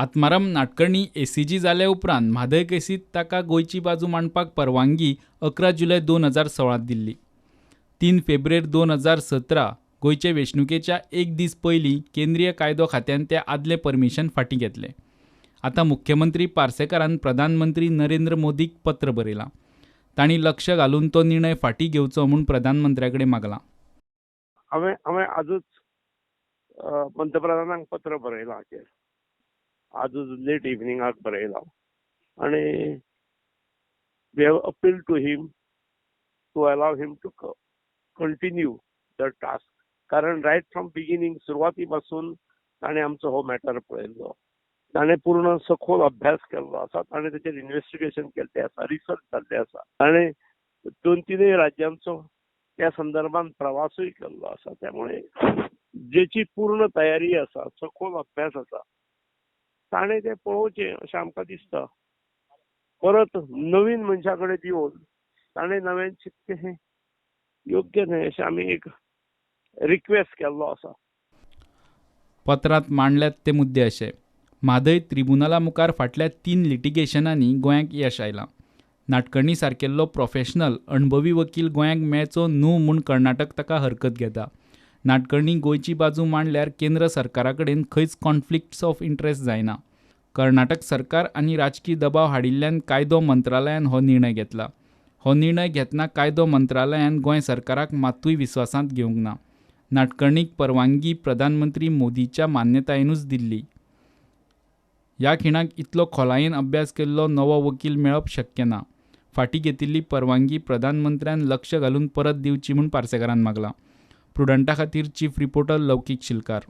Atmaram Nadkarni ACG जाले उपरांत म्हादय केसींत ताका गोंयची बाजू मांडपाक परवानगी 11 जुलय 2016 दिल्ली. 3 फेब्रेर 2017 गोंयचे वेंचणुकेच्या एक दीस पयलीं केंद्रीय कायदो खात्यान ते आदलें परमिशन फाटीं घेतलें. आतां मुख्यमंत्री पार्सेकारान प्रधानमंत्री नरेंद्र मोदीक पत्र बरयलां. तांणी लक्ष घालून तो निर्णय फाटीं घेवचो म्हूण प्रधानमंत्र्या कडेन मागलां. हांवें आजूच पंतप्रधानांक पत्र बरयलां हाचेर, आजूच लेट इव्हनिंगाक बरयलां आनी we have appeal to him to allow him to continue the task. कारण रायट फ्रॉम बिगिनींग, सुरवाती पासून ताणें आमचो हो मॅटर पळयल्लो, ताणें पूर्ण सखोल अभ्यास केल्लो आसा, ताणें तेचेर इन्वेस्टिगेशन केल्लें आसा, रिसर्च जाल्लें आसा, ताणें 2-3 राज्यांचो त्या संदर्भात प्रवासूय केल्लो आसा. त्यामुळे जेची पूर्ण तयारी आसा, सखोल अभ्यास आसा, ताणें तें पळोवचें अशें आमकां दिसता. परत नवीन मनशा कडेन दिवन ताणें नव्यान चिंतचें हें योग्य न्हय अशें आमी एक रिक्वेस्ट केल्लो आसा. पत्रांत मांडल्यात ते मुद्दे अशे: म्हादय त्रिबुनाला मुखार फाटल्या 3 लिटिगेशनांनी गोंयाक यश आयलां. नाडकर्णी सारकेल्लो प्रोफेशनल अणभवी वकील गोंयाक मेळचो न्हू म्हूण कर्नाटक ताका हरकत घेता. नाडकर्णी गोंयची बाजू मांडल्यार केंद्र सरकारा कडेन खंयच कॉन्फ्लिक्ट्स ऑफ इंट्रस्ट जायना. कर्नाटक सरकार आनी राजकी दबाव हाडिल्ल्यान कायदो मंत्रालयान हो निर्णय घेतला. हो निर्णय घेतना कायदो मंत्रालयान गोंय सरकाराक मात्तूय विस्वासांत घेवंक ना. नाडकर्णीक परवानगी प्रधानमंत्री मोदीच्या मान्यतायेनूच दिल्ली. ह्या खिणाक इतलो खोलायेन अभ्यास केल्लो नवो वकील मेळप शक्य ना. फाटीं घेतिल्ली परवानगी प्रधानमंत्र्यान लक्ष घालून परत दिवची म्हूण पार्सेकारान मागलां. प्रुडंटा खातीर चीफ रिपोर्टर लौकीक शिलकार.